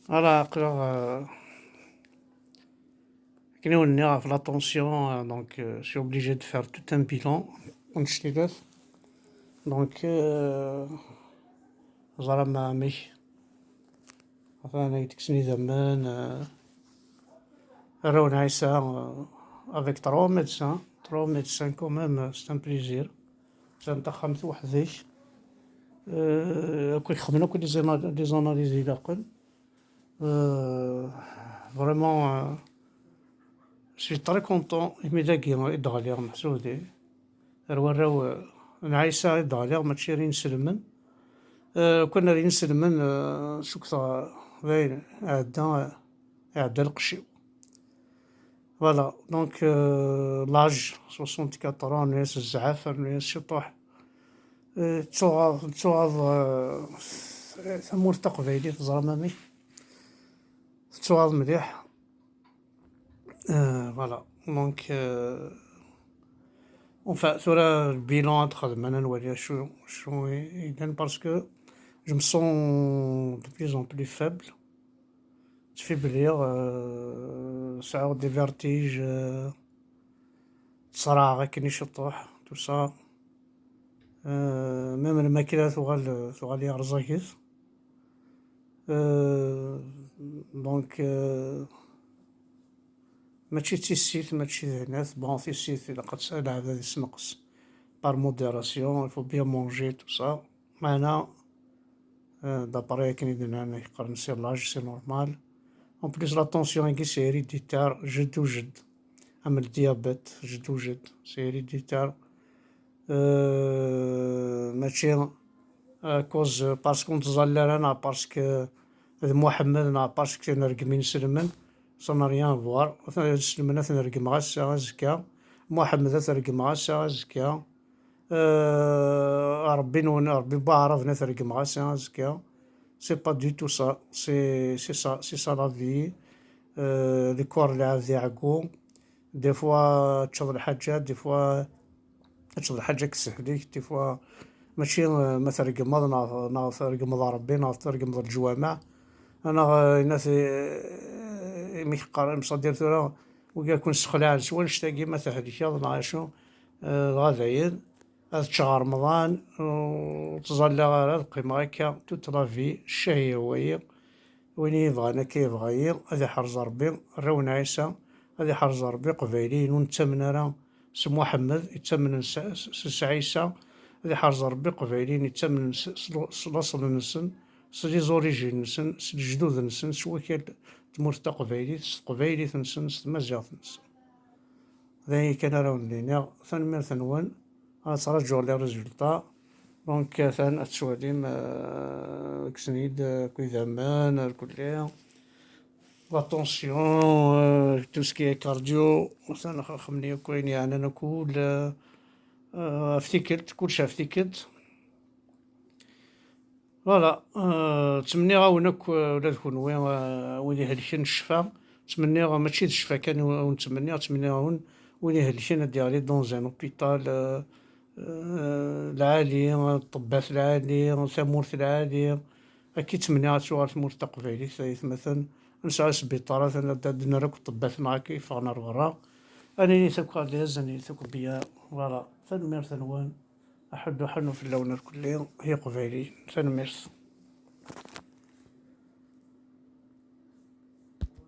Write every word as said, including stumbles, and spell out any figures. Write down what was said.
Voilà, aql-aɣ, euh, akken i wen-nniɣ ɣef la tension, euh, donc, euh, je suis obligé de faire tout un bilan, annect-ilat. Donc, euh, ẓer ama amek. Atan ay d-kksen idammen, euh, arraw n Ɛisa, euh, avec trois médecins, trois médecins quand même, euh, c'est un plaisir. Atan taxxamt weḥd-k. Euh, akk i xedmen akk les ana-, les analyses ilaqen. Euh, vraiment, euh, je suis très content. Imi dagi i d-ɣliɣ, meḥsub di, ar warraw, euh, n Ɛisa i d-ɣliɣ, mačči ar inselmen. Euh, kan ar inselmen, euh, cukkteɣ, euh, dayen, iɛedda, iɛedda lqecc-iw. Voilà, donc, euh, l'âge, soixante-quatre ans, rnu-yas zzɛaf, rnu-yas ciṭuḥ. Euh, ttuɣaḍ, ttuɣaḍ, euh, tamurt taqbaylit, teẓram amek? Ttuɣaḍ mliḥ. Euh, voilà, donc, euh, enfin, tura le bilan ad xedmen, ad nwali acu, acu i, i yellan, parce que je me sens de plus en plus faible. Ttfibliɣ, euh, sɛiɣ des vertiges, euh, ttesraɛeɣ akken i ciṭuḥ, tout ça. Euh, même lmakla tuɣal, tuɣal yerẓaget. Euh, donc, euh, mačči d tissit, mačči d hnat. Bon, tissit, ilaq ad tt-, lɛebd ad issenqes par modération, il faut bien manger, tout ça. Meɛna, euh, d'après akken i d-nnan, qqaren c'est l'âge, c'est normal. En plus, la tension-agi, c'est héréditaire, jedd u jedd. Am le diabète, jedd u jedd, c'est héréditaire. Euh, mačči à cause, parce que ur nettẓalla ara, neɣ parce que d Muḥemmed, neɣ parce que nergem inselmen, ça n'a rien à voir. Inselmen ad ten-regmeɣ ass-a, azekka. Muḥemmed ad t-regmeɣ ass-a, azekka. Euh, Ṛebbi-nwen, Ṛebbi n waɛraben ad t-regmeɣ ass-a, azekka. C'est pas du tout ça. C'est, c'est ça, c'est ça la vie. Euh, lekkuṛ lɛebd iɛeggu. Des fois ad teččeḍ lḥaǧa, des fois ad teččeḍ lḥaǧa deg tesehlik, des fois mačči, euh, ma tregmeḍ neɣ, neɣ tregmeḍ Ṛebbi, neɣ tregmeḍ leǧwameɛ, neɣ, euh, yenna-t, euh, imi k-qqar imṣadir tura, wigi ad ken-ssexlaɛen s wannect-agi, ma tehlikeḍ neɣ acu, euh, dɣa dayen, ad ččeɣ Remḍan, ur ttẓallaɣ ara, ad qqimeɣ akka toute la vie, ccah ihwa-yi. Win i yebɣan akka yebɣa-yi, ad iḥrez Ṛebbi arraw n Ɛisa, ad iḥrez Ṛebbi Iqbayliyen ur nettamen ara s Muḥemmed, ittamnen s, s, s Ɛisa, ad iḥrez Ṛebbi Iqbayliyen ittamnen s, s, s laṣel-nsen, s les origines-nsen, s lejdud-nsen, s wakal tmurt taqbaylit, s teqbaylit-nsen, s tmaziɣt-nsen. D ayen kan ara wen-d-iniɣ. Tanemmirt-nwen. Ad ttṛaǧuɣ les résultats. Donc, atan ad tettwalim, euh, kksen-iyi-d, euh, akk idammen, irkelli, la tension, euh, tout ce qui est cardio. Atan xemni akk ayen yeɛnan akk ul, euh, euh, ɣef tikkelt, kullec ɣef tikkelt. Voilà, euh, ttmenniɣ-awen akk, euh, ula d kenwi, euh, wid ihelken, ccfa. Ttmenniɣ, mačči d ccfa kan i wen-ttmenniɣ, ttmenniɣ-awen win ihelken ad d-yeɣli dans un hôpital, euh, euh, lɛali, ṭṭebbat lɛali, tamurt lɛali. Akka i ttmenniɣ ad tuɣal tmurt taqbaylit, ay atmaten. Ad nesɛu asbiṭar, ad, ad nerr akk ṭṭebbat-nneɣ akka yeffɣen ar berra. Ad nili akk à l'aise, ad nili akk bien. Voilà, tanemmirt-nwen. Aḥuddu ḥennu fell-awen irkelli, ay Iqbayliyen. Tanemmirt.